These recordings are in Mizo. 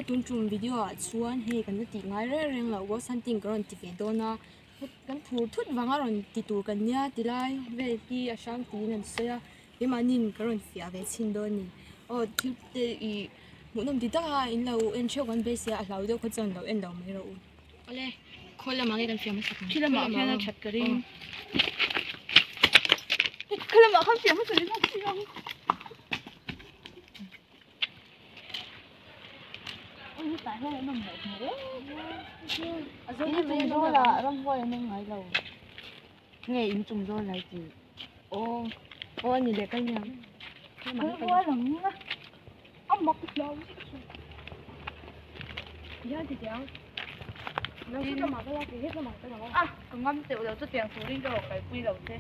tun tum video ah chuan hei kan la tih ngai reng reng loh ghost hunting ka rawn ti ve dawn a kan phur thut vanga rawn ti tur kan nia tilai vel hi a hrang tiin an sawi a keimahniin ka rawn fiah ve chhin dawn a ni aw thil te ih hmuhnawm ti tak a in lo en theuh kan beisei a a hlau deuh kha chuan lo en lo mai rawh u. Awle khawl lamah nge kan fiah hmasa ang. Khi lamah khian a that ka ring. Khi lamah khan fiah hmasa leh zawk si ang. Ui hetah hian an awm loh hmel em. In chung zawlah ramhuai an awm ngai lo. Nge in chung zawl lai tih. Aw aw a ni leh kal nia. Ramhuai ang a mak hlau zet a. Hian ti teh ang. Nang chu lamah ka la kei het lamah ka la. A ka ngam teuh lo chutiang turin ka rawn kalpui lo che.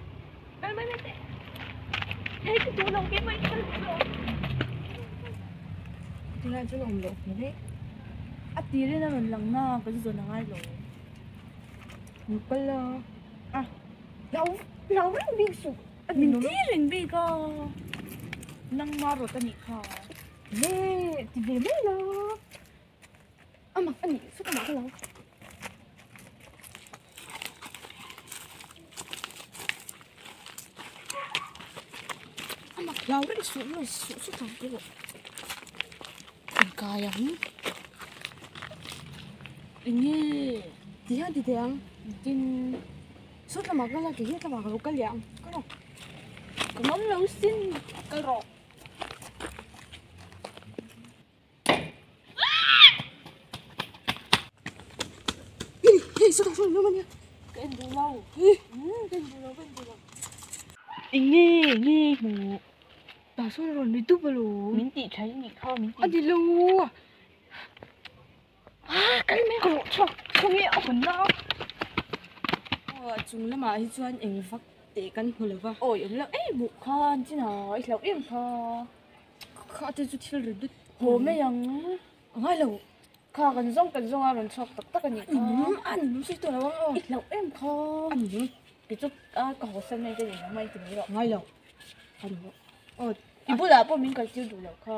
Kal mai mai teh. Hei ka duh lo keimah in kal duh lo. Tunah chuan awm loh hmel e. A tirin a rawn lang na ka zu zawn a ngai lo. Min kal a. A hlau hlau reng bik suh. Min ti reng bik a. Nangma rawt a nih kha. Le ti ve mai la. A mak a nih saw ka mah ka lo. A mak hlau reng suh maw suh suh tang te pawh. An kai ang. Eng nge ti hian ti teh ang tin saw lamah ka la ke hi lamah ka lo kal leh ang kal rawh. Ka ngam lo sin kal rawh. Eng nge eng nge hmuh min tih tha i nih kha min tih chung lamah hi chuan eng vak teh kan hmu lo va awi awm lo em hmuh khan chinah i hlauh em kha. Kha te chu thil ri dut haw mai ang a ngai lo kha kan zawng kan zawng a rawn chhuak tak tak a nih kha a ni nung si tawh lo ang aw i hlauh em kha a ni nung kei chu a ka haw san mai ka ni mai ti mai rawh ngai lo a ni aw i bulah pawh min kal tir duh loh kha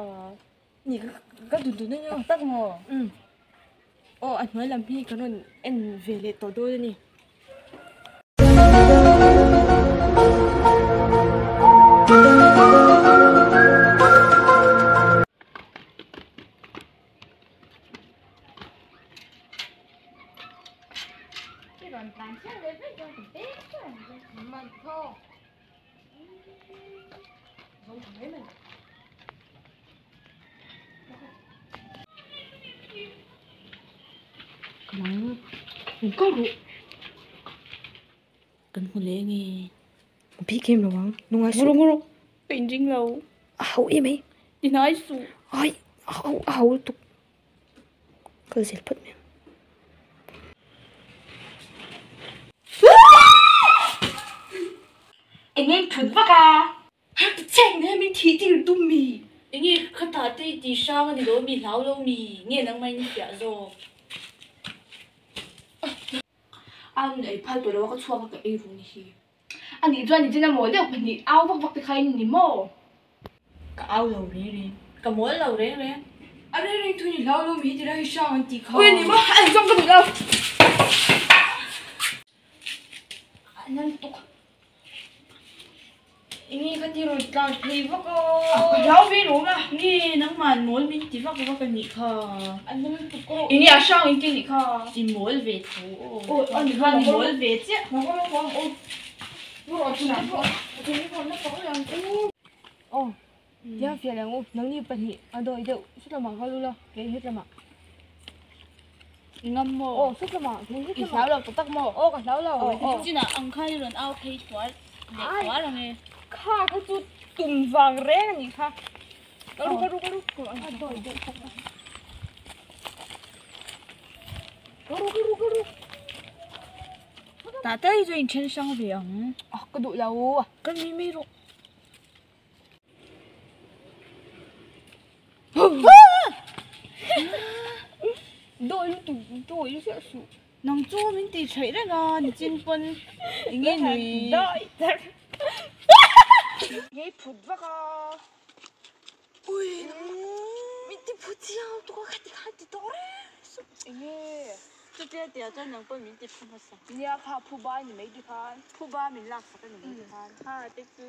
ni ka ka dun dun a nia tak tak maw um aw a hnuai lam hi kan rawn en ve leh tawh dawn a ni. Kan hmu leh nge bik em lo ang nungai suh ngawr ngawr ka inring lo a hauh em ai i hnai suh ai a hauh a hauh lutuk kal zel phawt mai ang. Eng nge thut vak a. Cheng nge min thih tir tum mi? Enge khatah te i ti hrang a ni lo mi hlau lo mi nge nangmah in i fiah zawk? A nun ei phal tawh lo a ka chhuak a ka ei run hi. A nih chuan nichin a mawl deuh pahnih au vak vak te kha in ni maw? Ka au lo reng reng. Ka mawl lo reng reng. A reng reng thu ni hlau lo mi ti lai hi hrang an tih kha. Ui a ni maw? A eng zawng ka duh lo. A nan tuk. Enge kha ti rawn tlan phei vak a. Ka hlau ve lawm a. Nge nangmah mawl min ti vak vak a nih kha. A nung tuk aw. Enge a hrang in ti nih kha. I mawl ve tho aw. Aw a ni khan i mawl ve chiah. Aw tiang fiah leh ang u nangni pahnih a dawi deuh sawtlamah kal ula kei hetlamah. I ngam maw? Aw sawtlamah kei I hetlamah. hlau lo tak tak maw? Aw ka hlau lo. Aw chinah ang khan i rawn au phei thuar leh thuar ang e. Kha kha chu tum vang reng a nih kha. Ka ru ka ru ka ru. A dawi deuh bawk a. Ka ru ka ru ka ru. Tah tal hi chu inthen hrang ve ang. Ah ka duh lo. Ka mi mi rawh. Dawi lutuk dawi ziah suh. Nang chu min tih theih reng a nichin pawn eng nge nui. Dawi tar. Ngei phut vak a. Ui min ti. phu chiang lutuk a khati khan ti tawh reng suh. Enge? Chutia tia chuan nang pawh min ti phu hmasa. Nia kha phuba a ni mai ti khan. Phuba min laksak a ni mai ti khan. Kha te chu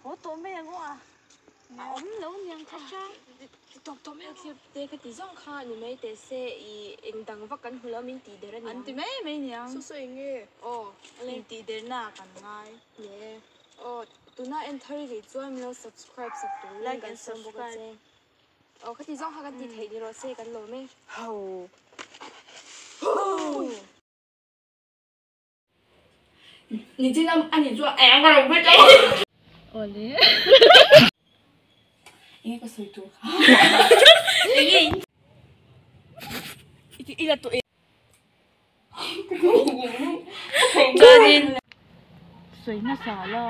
haw tawh mai ang aw a. A awm lo niang kha hrang. Ti tawp tawp mai ang thil te ka ti zawng kha ni mai teh se i eng dang vak kan hmu lo min tih der a niang. An ti mai mai niang. Saw saw eng nge? Aw. In tih derna ah kan ngai. Nge. Aw tuna en thar i rih chuan min lo subscribe sak turin Like kan and sawm bawk a subscribe. che. Aw ka ti zawng kha kan ti theih ni rawh se kan lawm e. Ho. Enge ka sawi tur kha. Chuanin sawi hmasa la.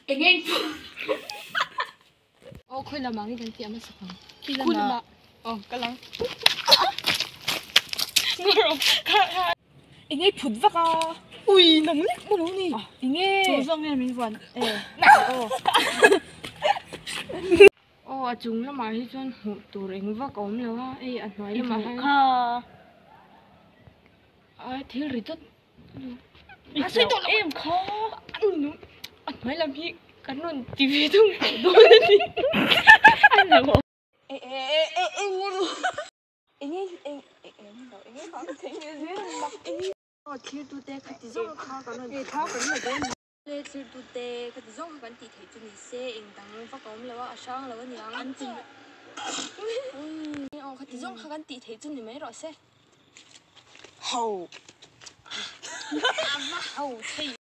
Enge Aw khawi lamah nge kan tih a hmasa ang? Khi lamah. Aw ka lang. Enge i phut vak a? Ui nang lek maw lo ni. Enge? Chu zawng nge min vuan e. Aw. Aw a chung lamah hi chuan hmuh tur eng vak a awm lo a, hei a hnuai lamah hian. Kha. A thil ri dawt. A sawi tawh lo em kha. A hnuai lam hi kan rawn ti ve thung tawh dawn a ni. A lo. Aw thirtute khati zawng kha kan rawn ti thirtute khati zawng kha kan tih theih chu ni se eng dang vak a awm lo a a hrang lo a niang an ti aw khati zawng kha kan tih theih chu ni mai rawh se. Ho. A va ho thei.